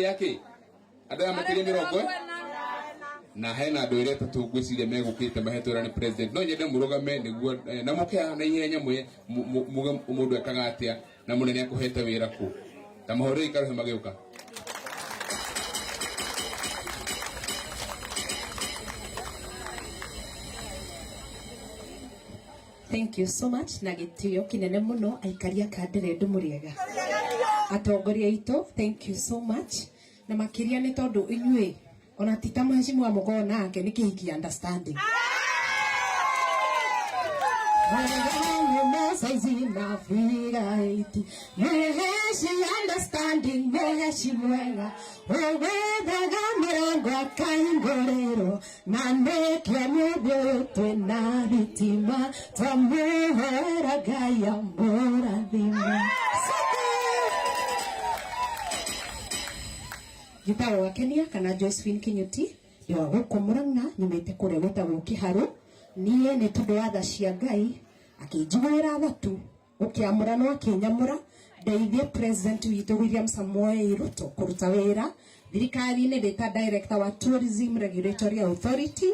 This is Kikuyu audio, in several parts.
Ya kĩ andũ aya makĩria mĩrongo na hena andũ erĩ atatũ ngwĩciria megũkĩte mahetwo wĩra nĩ president. No nyende mũrũgame nĩguo na mũke haha na ihenya mwĩ muge mũndũ ekaga atĩa na mũnene akũhete wĩra kũ ta mahũrĩre ikaruhe magĩũka. Thank you so much na gĩtĩo kĩnene mũno aikari a Kanderendu mũrĩega atongoria aitũ, thank you so much, na makĩria nĩ tondũ inyuĩ ona ti ta mheshimiwa mũkorwo nake nĩ kĩhiki understanding Muheshi understanding, muheshi mwega ũgwethaga mĩrango akaingũrĩrwo na nĩkĩo mũthĩ ũyũ twĩna thitima twamũhoera Ngai amũrathime. Njĩtagwo Gakenia kana Josephine Kinyuti, ndĩ wa gũkũ Murang'a, nyumĩte kũrĩa gwĩtagwo Kĩharũ. Niĩ nĩ tondũ wa tha cia Ngai akĩnjiguĩra tha tu gũkĩamũra no akĩnyamũra ndeithie president witũ William Samoei Ruto kũruta wĩra thirikari-inĩ ndĩ ta director wa Tourism Regulatory Authority.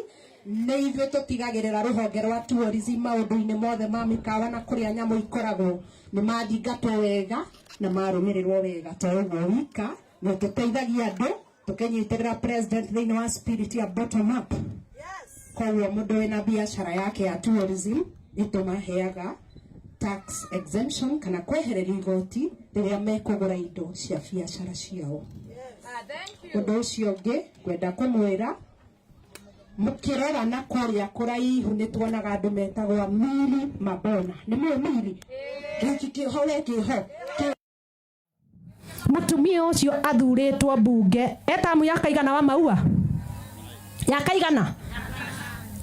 Nĩ ithuĩ tũtigagĩrĩra rũhonge rwa tourism maũndũ-inĩ mothe ma mĩkawa na kũrĩa nyamũ ikoragwo nĩ mathingatwo wega na marũmĩrĩrwo wega. To ũguo wika, nĩ tũteithagia andũ tũkĩnyitĩrĩra president thĩinĩ wa spirit ya bottom up. Koguo mũndũ wĩna biacara yake ya tourism nĩ tũmaheaga tax exemption kana kwehererio igoti rĩrĩa mekũgũra indo cia biacara ciao. Ũndũ ũcio ũngĩ ngwenda kũmwĩra, mũkĩrora na kũrĩa kũraihu nĩ tuonaga andũ metagwo Mili Mabona. Nĩ mũĩ Mili? Gĩkĩ kĩho we kĩho. Mutumia ũcio athurĩtwo mbunge etamu ya kaigana wa maua ya kaigana,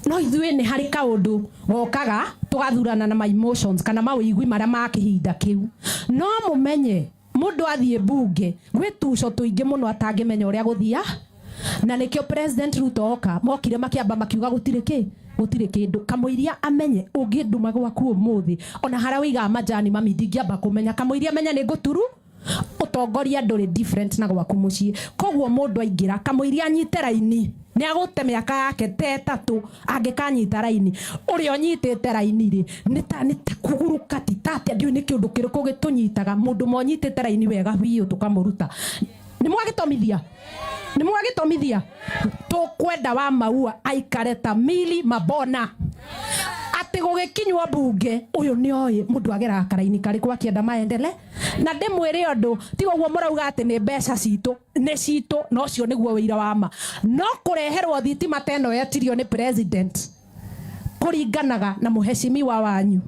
no ithuĩ nĩ harĩ kaũndũ gokaga tũgathurana na my emotions kana mawĩigwi marĩa ma kĩhinda kĩu. No mũmenye mũndũ athiĩ mbunge gwĩ tuco tũingĩ mũno atangĩmenya ũrĩa gũthia, na nĩkĩo President Ruto oka mokire makĩamba makiuga gũtirĩ kĩ gũtirĩ kĩndũ kamũiria amenye ũngĩndũma gwaku ũmũthĩ ona harĩa ũigaga majani mami ndingĩamba kũmenya kamũiria amenye nĩ ngũturu ũtongoria ndũrĩ different na gwaku mũciĩ. Koguo mũndũ aingĩra kamũiria anyite raini nĩ agũte mĩaka yake ta ĩtatũ angĩkanyita raini. Ũrĩa ũnyitĩte raini rĩ nĩ ta kũguruka ti ta atĩa, ndiũĩ nĩ kĩũndũ kĩrĩkũ gĩtũnyitaga mũndũ ma ũnyitĩte raini wega biũ tũkamũruta. Nĩ mwagĩtomithia, nĩ mwagĩtomithia tũkwenda wa maua aikare ta Mili Mabona atĩ gũgĩkinywo mbunge ũyũ nĩ oĩ mũndũ ageraga karaini karĩkũ akĩenda maendele. Na ndĩmwĩre ũndũ, tiga ũguo mũrauga atĩ nĩ mbeca citũ, nĩ citũ, na ũcio nĩguo wĩira wa ma. No kũreherwo thitima ta ĩno yetirio nĩ president kũringanaga na mũheshimiwa wanyu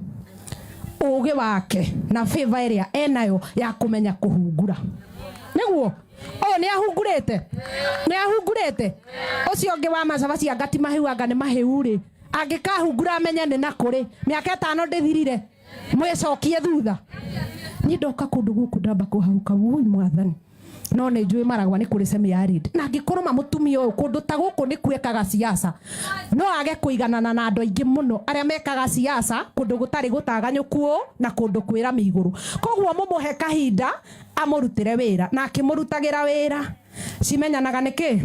ũgĩ wake na favor ĩrĩa enayo ya kũmenya kũhungura. Nĩguo ũyũ nĩ ahungurĩte, nĩ ahungurĩte. Ũcio ũngĩ wa macabaci anga ti mahĩu, anga nĩ mahĩu rĩ, angĩkahungura amenye nĩ na kũrĩ mĩaka 5 ndĩthirire mwĩcokie thutha. Niĩ ndoka kũndũ gũkũ ndamba kũhauka, wui mwathani, no nĩ njũĩ maragwa nĩ kũrĩ semi arid, na angĩkorwo ma mũtumia ũyũ kũndũ ta gũkũ nĩ kuekaga siasa, no age kũiganana na andũ aingĩ mũno arĩa mekaga siasa kũndũ gũtarĩ gũtaganyũku ũũ na kũndũ kwĩ rami igũrũ. Koguo mũmũhe kahinda amũrutĩre wĩra, na akĩmũrutagĩra wĩra cimenyanaga nĩkĩ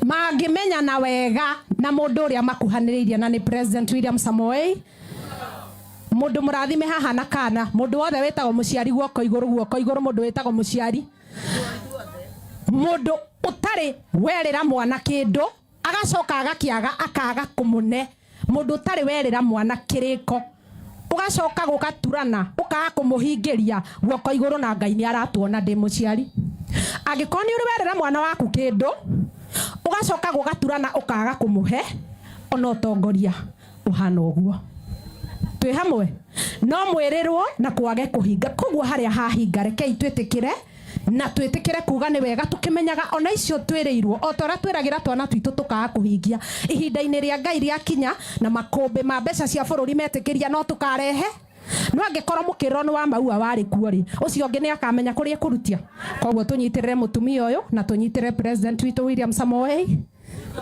mangĩmenyana wega na mũndũ ũrĩa makuhanĩrĩirie na nĩ President William Samoei. Mũndũ mũrathime haha na kana mũndũ wothe wĩtagwo mũciari, guoko igũrũ, guoko igũrũ, mũndũ wĩtagwo mũciari, mũndũ ũtarĩ werĩra mwana kĩndũ agacoka agakĩaga akaga kũmũne, mũndũ ũtarĩ werĩra mwana kĩrĩko ũgacoka gũgaturana ũkaga kũmũhingĩria, guoko igũrũ, na Ngai nĩ aratuona ndĩ mũciari. Angĩkorwo nĩ ũrĩ werĩra mwana waku kĩndũ ũgacoka gũgaturana ũkaga kũmũhe, ona ũtongoria ũhana ũguo twĩ hamwe no mwĩrĩrwo na kwage kũhinga. Koguo harĩa hahinga rekei twĩtĩkĩre na twĩtĩkĩre kuga nĩ wega, tũkĩmenyaga ona icio twĩrĩirwo o ta ũrĩa twĩragĩra twana twitũ tũkaga kũhingia, ihinda-inĩ rĩa Ngai rĩakinya na makũmbĩ ma mbeca cia bũrũri metĩkĩria no tũkarehe. No angĩkorwo mũkĩrĩro nĩ wa maua warĩ kuo rĩ, ũcio ũngĩ nĩ akamenya kũrĩa ekũrutia. Koguo tũnyitĩrĩre mũtumia ũyũ na tũnyitĩrĩre president witũ William Samoei.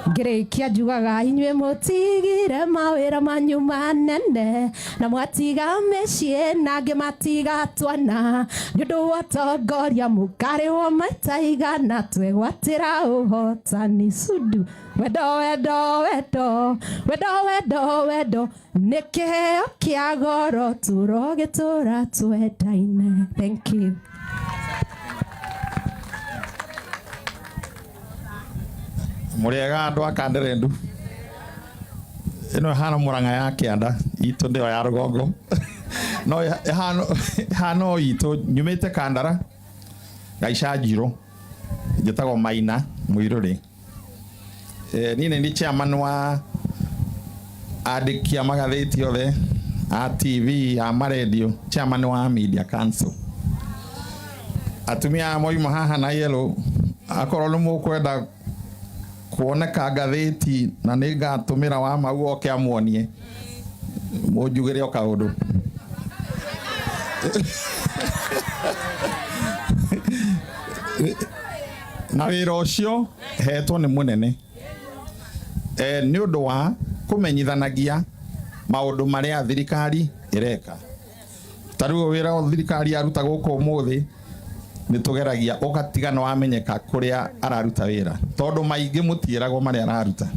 Ngĩrĩkia njugaga inyuĩ mũtigire mawĩra manyu manene na mwatiga mĩciĩ na angĩ matiga twana nĩ ũndũ wa ũtongoria mũkarĩhwo maita igana twegwatĩra ũhotani sudu wendo wendo wendo wendo wendo wendo nĩ kĩheo kĩa goro tũrogĩtũra twendaine. Thank you. Muriega andu a Kanderendu. Ino ihana Murang'a ya kianda itu ndio ya rugongo. No ihana itu nyumite Kandara Gaica Njiro, njitagwo Maina Muiruri. Niĩ nĩ niĩ chairman wa andĩki a magathĩti othe a TV a maredio, chairman wa Media Council. Atumia aya moima haha na yellow, akorwo nĩ mũkwenda kuoneka ngathĩti na nĩ ngatũmĩra wa mau oke amuonie, mũnjugĩre o kaũndũ. Na wĩra ũcio hetwo nĩ mũnene nĩ ũndũ wa kũmenyithanagia maũndũ marĩa thirikari ĩreka. Ta rĩu wĩra thirikari yaruta gũkũ ũmũthĩ nĩ tũgeragia ũgatiga nĩ wamenyeka kũrĩa araruta wĩra, tondũ maingĩ mũtiĩragwo marĩa araruta,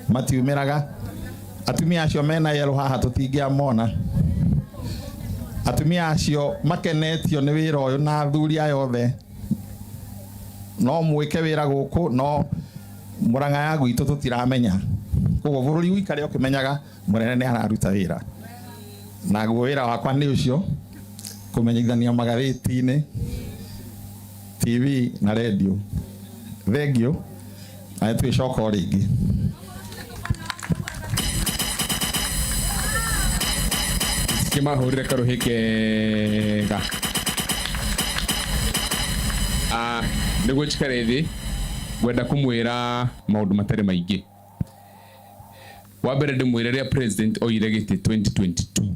matiumĩraga. Atumia acio mena yellow haha tũtingĩamona. Atumia acio makenetio nĩ wĩra ũyũ na athuri aya othe, no mwĩke wĩra gũkũ no Murang'a ya gwitũ tũtiramenya. Koguo bũrũri ũikare ũkĩmenyaga mũnene nĩ araruta wĩra. Naguo wĩra wakwa nĩ ũcio, kũmenyithania magathĩti-inĩ, TV na redio. Thengiũ, na nĩtwĩcoka o rĩngĩ. Kĩmahũrĩre karũhĩ kega. Nĩguo njikare thĩ ngwenda kũmwĩra maũndũ matarĩ maingĩ. Wa mbere ndĩmwĩre rĩrĩa president oire gĩtĩ 2022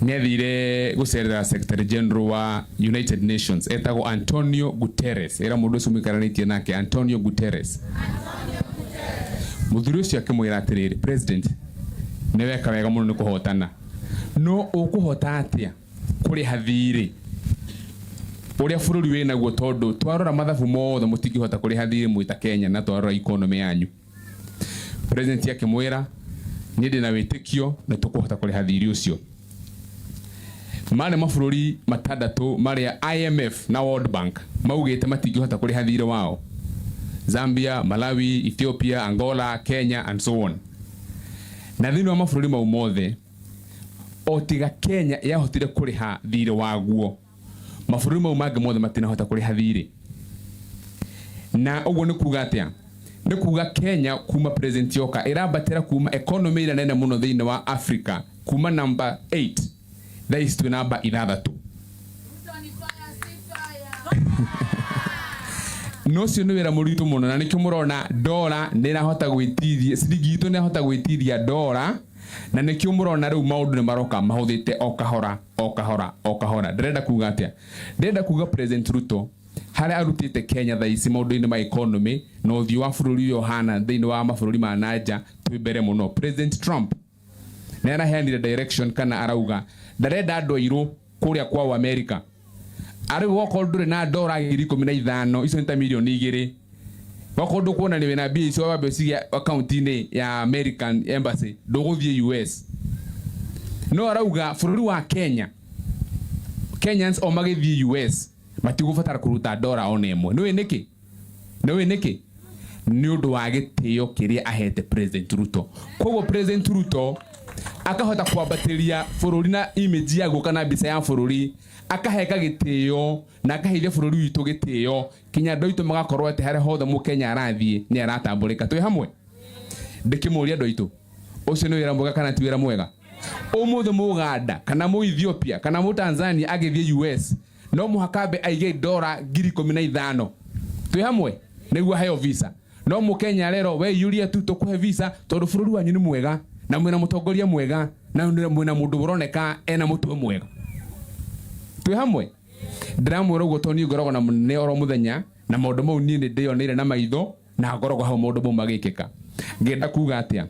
nĩ athire gũcerera Secretary General wa United Nations etagwo Antonio Guterres. Ĩra mũndũ ũcio mũikaranĩtie nake Antonio Guterres. Mũthuri ũcio akĩmwĩra atĩrĩrĩ, president nĩ weka wega mũno nĩ kũhotana, no ũkũhota atĩa kũrĩha thirĩ ũrĩa bũrũri wĩnaguo, tondũ twarora mathabu mothe mũtingĩhota kũrĩha thirĩ mwĩ ta Kenya na twarora economy yanyu. President akĩmwĩra niĩ ndĩna wĩtĩkio nĩ tũkũhota kũrĩha thirĩ ũcio. Marĩ mabũrũri matandatũ marĩa IMF na World Bank maugĩte matingĩhota kũrĩha thirĩ wao: Zambia, Malawi, Ethiopia, Angola, Kenya and so on. Na thĩinĩ wa mabũrũri mau mothe o tiga Kenya yahotire kũrĩha thirĩ waguo, mabũrũri mau mangĩ mothe matinahota kũrĩha thirĩ. Na ũguo nĩ kuga atĩa? Nĩ kuga Kenya kuma president yoka ĩrambatĩra kuma economy ĩrĩa nene mũno thĩinĩ wa Africa, kuma number 8 thaa ici twĩ namba 6. No ũcio nĩ wĩra mũritũ mũno, na nĩkĩo mũrona ndora nĩ ĩrahota gwĩtiria, ciringi itũ nĩ ĩrahota gwĩtiria ndora, na nĩkĩo mũrona rĩu maũndũ nĩ maroka mahũthĩte o kahora o kahora o kahora. Ndĩrenda kuga atĩa? Ndĩrenda kuga President Ruto harĩa arutĩte Kenya thaa ici maũndũ-inĩ ma economy na ũthiũ wa bũrũri ũyũ ũhana thĩinĩ wa mabũrũri ma nanja twĩ mbere mũno. President Trump nĩ araheanire direction, kana arauga ndarenda andũ airũ kũrĩa kwao America. Arĩ wokorwo ndũrĩ na ndora 15,000, icio nĩ ta mirioni 2, wakorwo ndũkuona nĩ wĩna mbia icio wambe ũcige akaunti-inĩ ya American Embassy, ndũgũthiĩ US. No arauga bũrũri wa Kenya, Kenyans o magĩthiĩ US matigũbatara kũruta ndora ona ĩmwe. Nĩũĩ nĩkĩ? Nĩũĩ nĩkĩ? Nĩ ũndũ wa gĩtĩo kĩrĩa ahete President Ruto. Koguo President Ruto akahota kwambatĩria bũrũri na image yaguo kana mbica ya bũrũri, akaheka gĩtĩo na akaheithia bũrũri witũ gĩtĩo kinya andũ aitũ magakorwo atĩ harĩa hothe mũkenya arathiĩ nĩ aratambũrĩka. Twĩ hamwe? Ndĩkĩmũria andũ aitũ, ũcio nĩ wĩra mwega kana ti wĩra mwega? Ũmũthĩ mũganda kana mũ Ethiopia kana mũ Tanzania agĩthiĩ US no mũhaka ambe aige ndora 15,000. Twĩ hamwe? Nĩguo aheo visa. No mũkenya rero we iyũria tu tũkũhe visa tondũ bũrũri wanyu nĩ mwega na mwĩna mũtongoria mwega na mwĩna mũndũ ũroneka ena mũtwe mwega. Twĩ hamwe? Ndĩramwĩra ũguo tondũ niĩ ngoragwo na mũnene oro mũthenya na maũndũ mau niĩ nĩ ndĩyoneire na maitho Na ngoragwo hau maũndũ mau magĩkĩka. Ngĩenda kuga atĩa,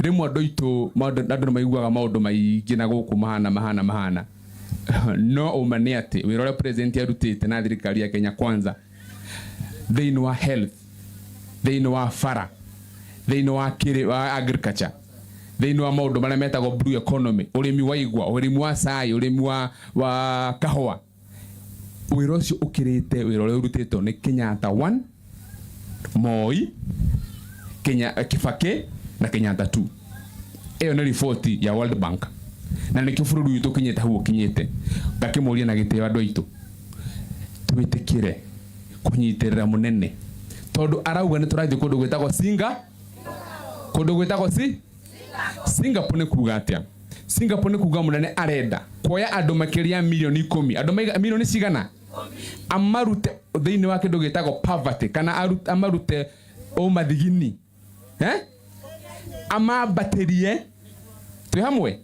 rĩmwe andũ aitũ andũ nĩ maiguaga maũndũ maingĩ na gũkũ mahana mahana mahana, no ũma nĩ atĩ wĩra ũrĩa president arutĩte na thirikari ya Kenya Kwanza thĩinĩ wa health, thĩinĩ wa bara, thĩinĩ wa kĩrĩ wa agriculture, thĩinĩ wa maũndũ marĩa metagwo blue economy, ũrĩmi wa igwa, ũrĩmi wa cai, ũrĩmi wa kahũa, wĩra ũcio ũkĩrĩte wĩra ũrĩa ũrutĩtwo nĩ Kenyatta 1, Moi, Kenya, Kibaki na Kenyatta 2. Ĩyo nĩ riboti ya World Bank, na nĩkĩo bũrũri witũ ũkinyĩte hau ũkinyĩte. Ngakĩmũria na gĩtĩo, andũ aitũ, twĩtĩkĩre kũnyitĩrĩra mũnene, tondũ arauga nĩ tũrathiĩ kũndũ gwĩtagwo Singa, kũndũ gwĩtagwo si Singapore. Nĩ kuga atĩa? Singapore nĩ kuga mũnene arenda kuoya andũ makĩria ya milioni 10, andũ milioni cigana, amarute thĩinĩ wa kĩndũ gĩtagwo poverty, kana amarute ũmathigini, eh? Amambatĩrie twĩ hamwe.